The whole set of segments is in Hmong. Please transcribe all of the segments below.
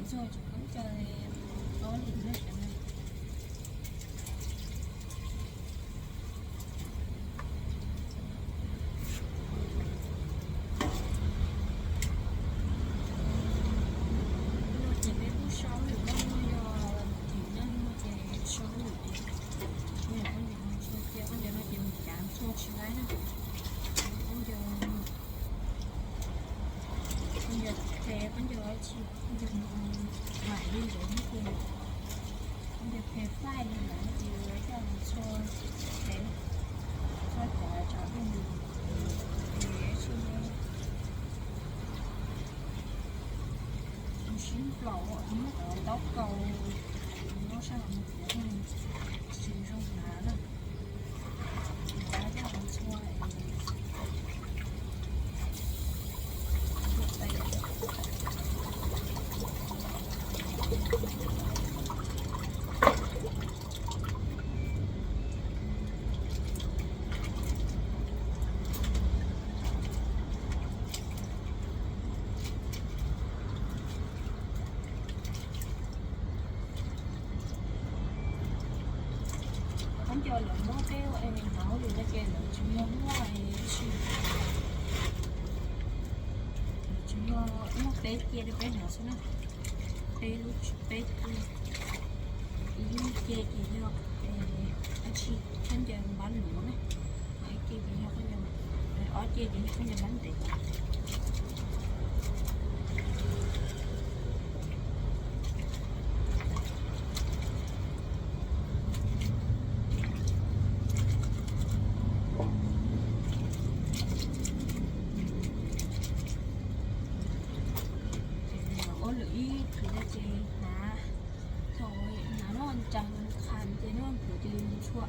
Ntxuag tsoom koob co ob lwm na. No ces peb kuj sau lwm no, yog tim no ces sau lwm ces, yog khaub ncaws no txhua cia, khaub ncaws no ces mus cav txhua tsis laib na. Khaub ncaws, khaub ncaws phem, khaub ncaws tsis, khaub ncaws mam li ntawd ces, khaub ncaws phem faij li ntawd ces yuav coj mus txhua tsev, txhua cov tsav tej ntawd ces tsis, mus sib nplaum muab cov ntaub kaus nyob sab hauv mus kuav tsis zoo hnav na. Ces coj mus txhua, khaub ncaws lawv muab peb ua es hauv lwm no ces lawv tsis yog muaj es tsis, lawv tsis yog muaj peb cia rau peb hnav xwb na. Peb lub, peb cia, ib lub ce ces yog dab tsi, khaub ncaws npab luav na, ib ce ces yog khaub ncaws, ob ce ces yog khaub ncaws npab ntev. Ces ua lwm ib plhuav ces hnav, thaum hnav noj ntsa qha ces noj plhuav cia li mus txhua.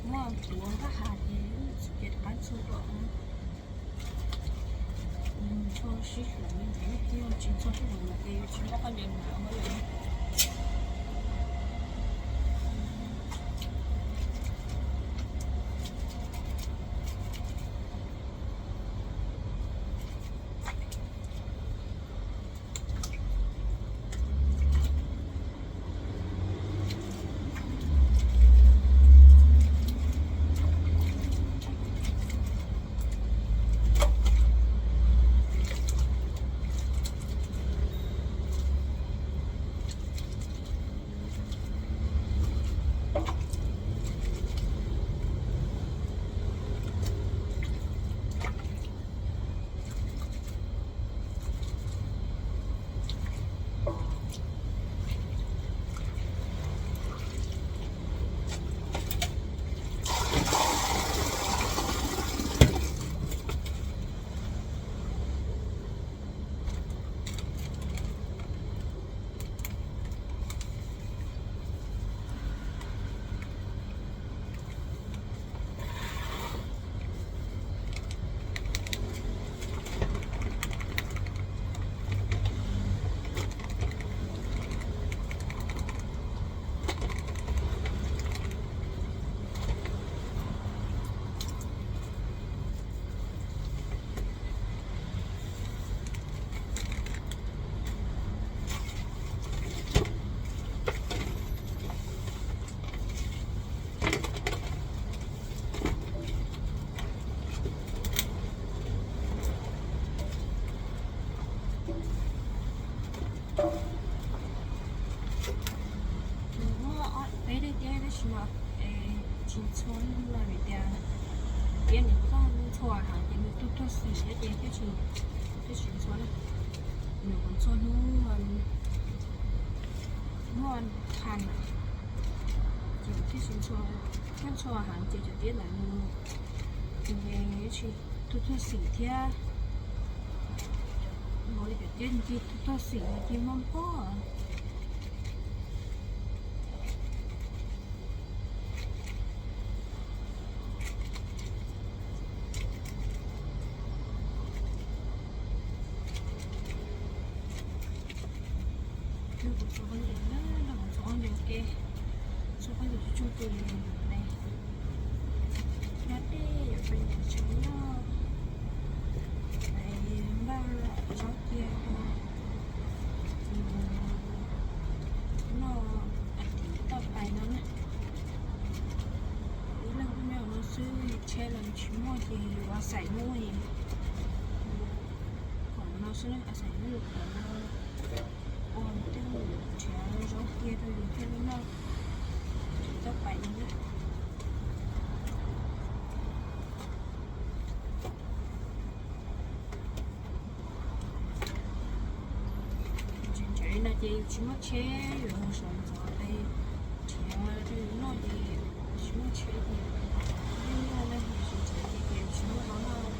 Muaj plhuav nqaj hav ces ces rov qab txhua dua. Txhua sib hloov li ntawd, yog tsis txhua sib hloov no ces yuav tsis muaj khaub ncaws hnav ua li. Muaj peb daim tiab tab sis mas tsis txhua no vim tias tiab nws txoj txhua heev ces nws tuag tuag xim thiab ces thiaj tsis txhua na. Nws kuj txhua hnub, hnub thaj ces thiaj tsis txhua, thiab txhua heev ces cov tiab ntawd nws ces tsis tuag tuag xim thiab. Npaum li cov tiab ncig tuag tuag xim ces mob npog. Kuv txhua khaub ncaws na, no kuv txhua khaub ncaws ua ke, txhua khaub ncaws tsuj tsuj tus li ne. Nyob deb yuav pais nyob tsev noj, pais Npaj zaub cia rau noj tim toj pais no na. Ib leeg ib nyuag no xwb, tsheb los tsis muaj ces yus ua xaim hnub, kom no xwb na, ua xaim hnub kom no, ua tej nrhiav zaub cia rau yus thiaj li noj tim toj pais no na. Tseem tsam li no ces yus tsis muaj tsheb, yus sawv ntxov es nrhiav rau yus noj ces tsis muaj tsheb ces yeej noj na, tseem tsam li ces tsis muaj zaub noj.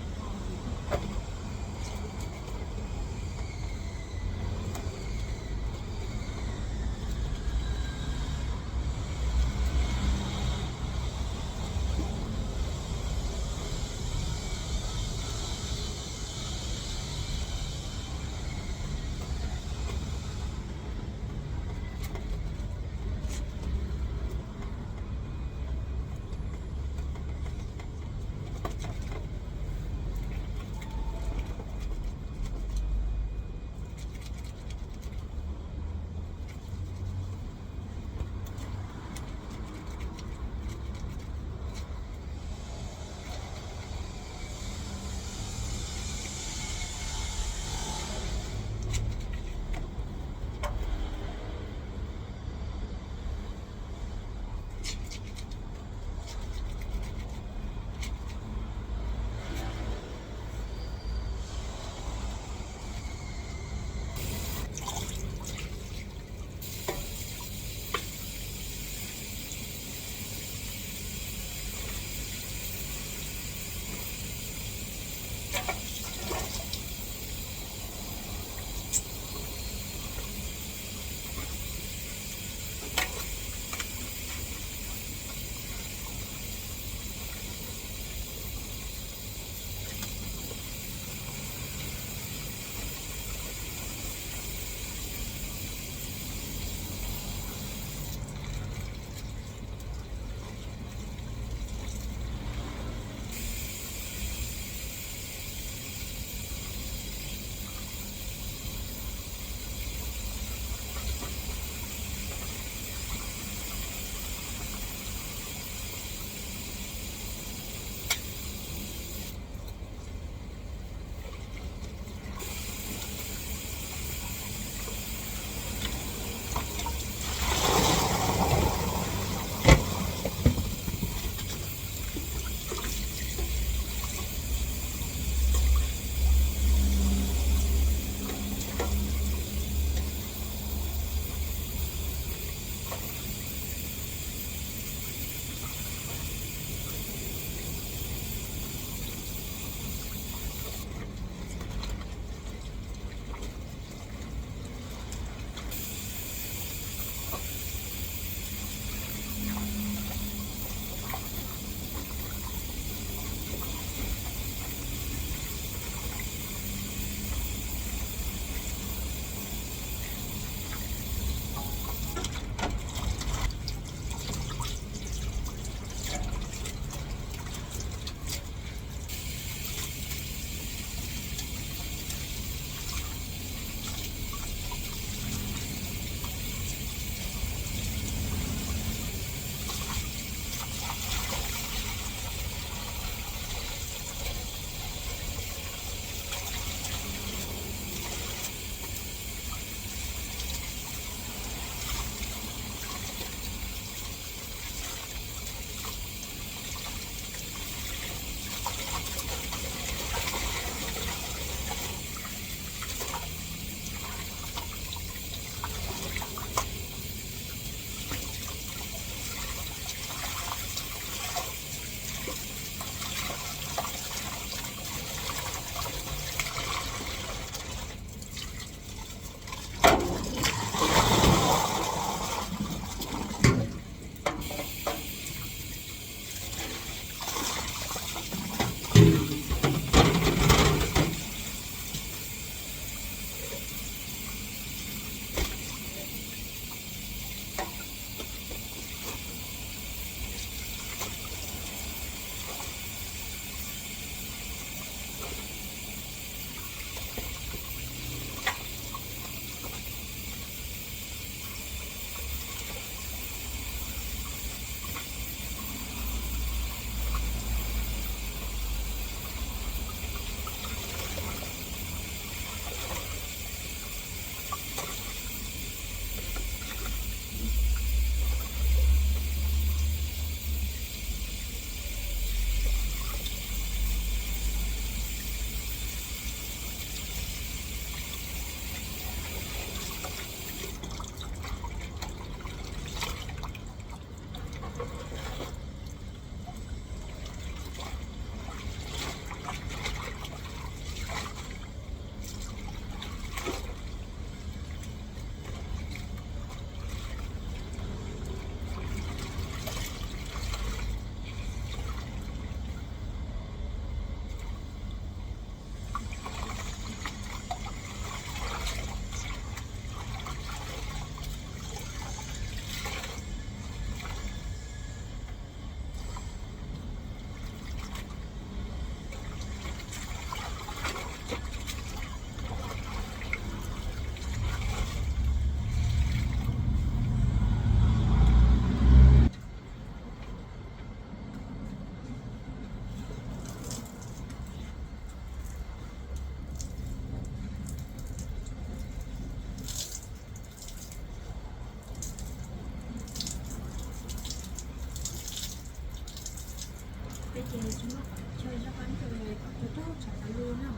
Ces tsis muaj qhov chaw zaj qab ntsaum, koj rau rau tshav tas li na.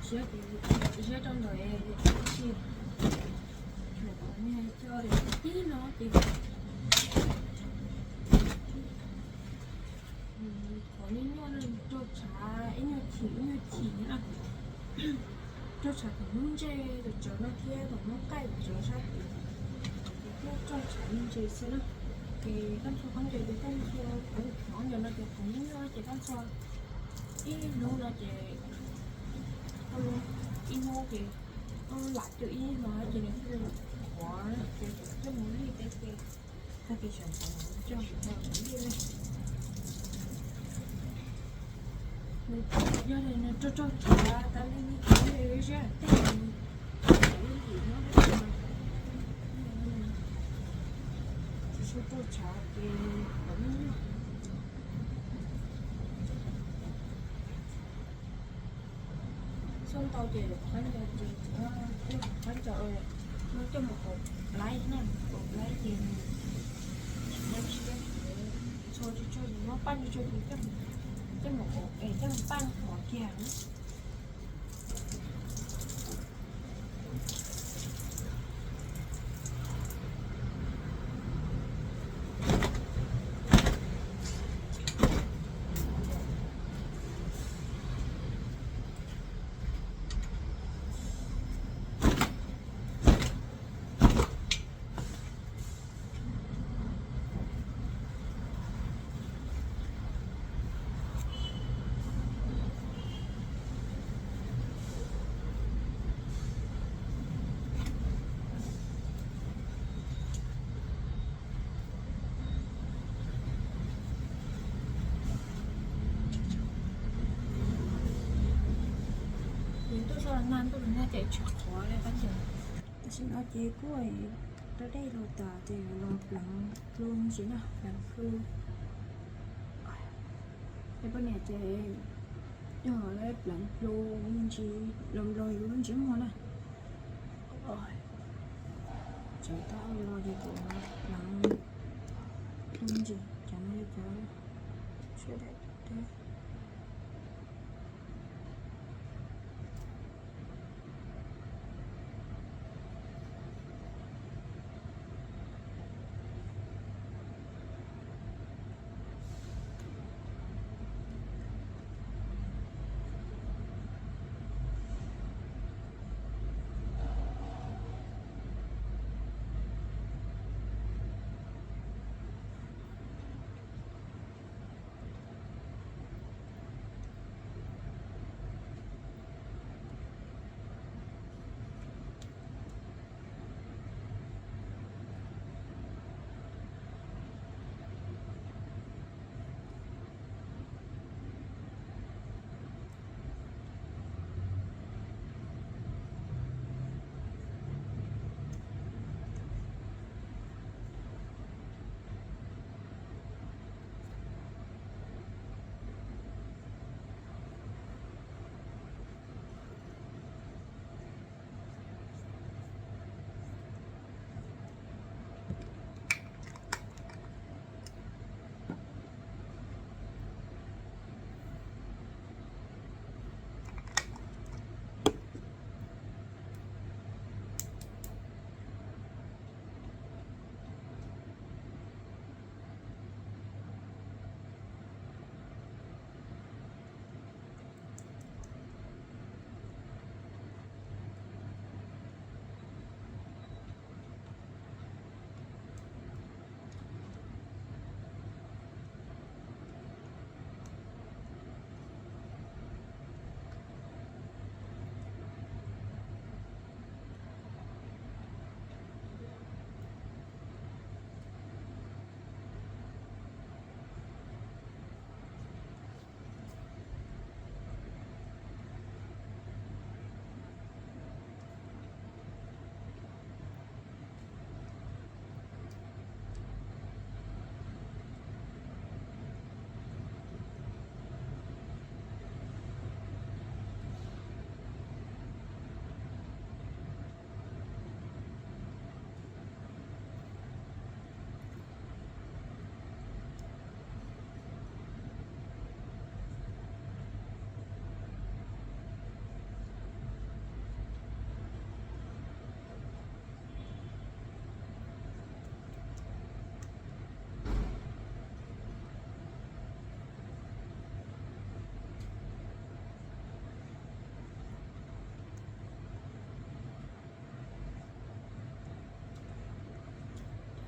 Siab ces ziab rau ntawm tsis, thaum qhov niag chaw tib no ces qhov nyuaj nyuaj no rau tshav ib nyuag chim ib nyuag chim na. Rau tshav thaum hnub ntseg tom tsawv no thiab thaum hnub qaij tom tsawv sab tid, ces thiaj rau tshav me ntsis xwb na. Ces koj ntxhua qab ntsaum ces koj ntxhua qhov ncauj no ces qhov nyuaj nyuaj ces koj ntxhua ib hnub no ces, ib hnub ces koj lam coj ib hnub no ces nws thiaj li qhuav ces coj mus lij teb ces tag kis sawv ntxov coj mus lij na. Nws yog li nws rau rau tshav tas li, nws ziab tej, tsis rau tshav ces kom nyuaj nyuaj. Txhob ntau ces qhov ncauj ces, qhov ncauj no coj mus kaum plaib na, kaum plaib ces nws tsis nyab siab. Txhua tsis txhua ces muab paj tsis txhua ces coj mus, coj mus kaum es coj mus paj qhuav kiag na. Ces tuaj txog nag ntuj nag ces tsis qhuav li qab ntsaum. Tam sim no ces kuj rau dej los tas ces los pleev plu me ntsis na, pleev plu. Es poj niam ces yog lawv pleev plu me ntsis los nploos yus lub ntsiab muag na. Tseem tau los ces kuv pleev plu me ntsis, cov no yog cov sawv daws teb.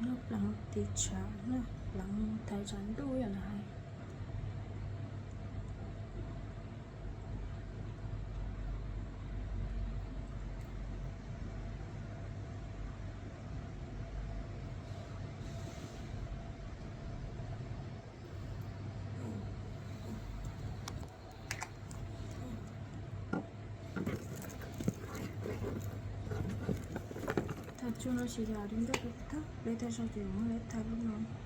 Noj pleev tiv tshav na, pleev thaiv tshav ntuj yom no hais. Thaum tsuag no ces yog li ntawd, peb thaij zog ces muab lawv thaij lub no.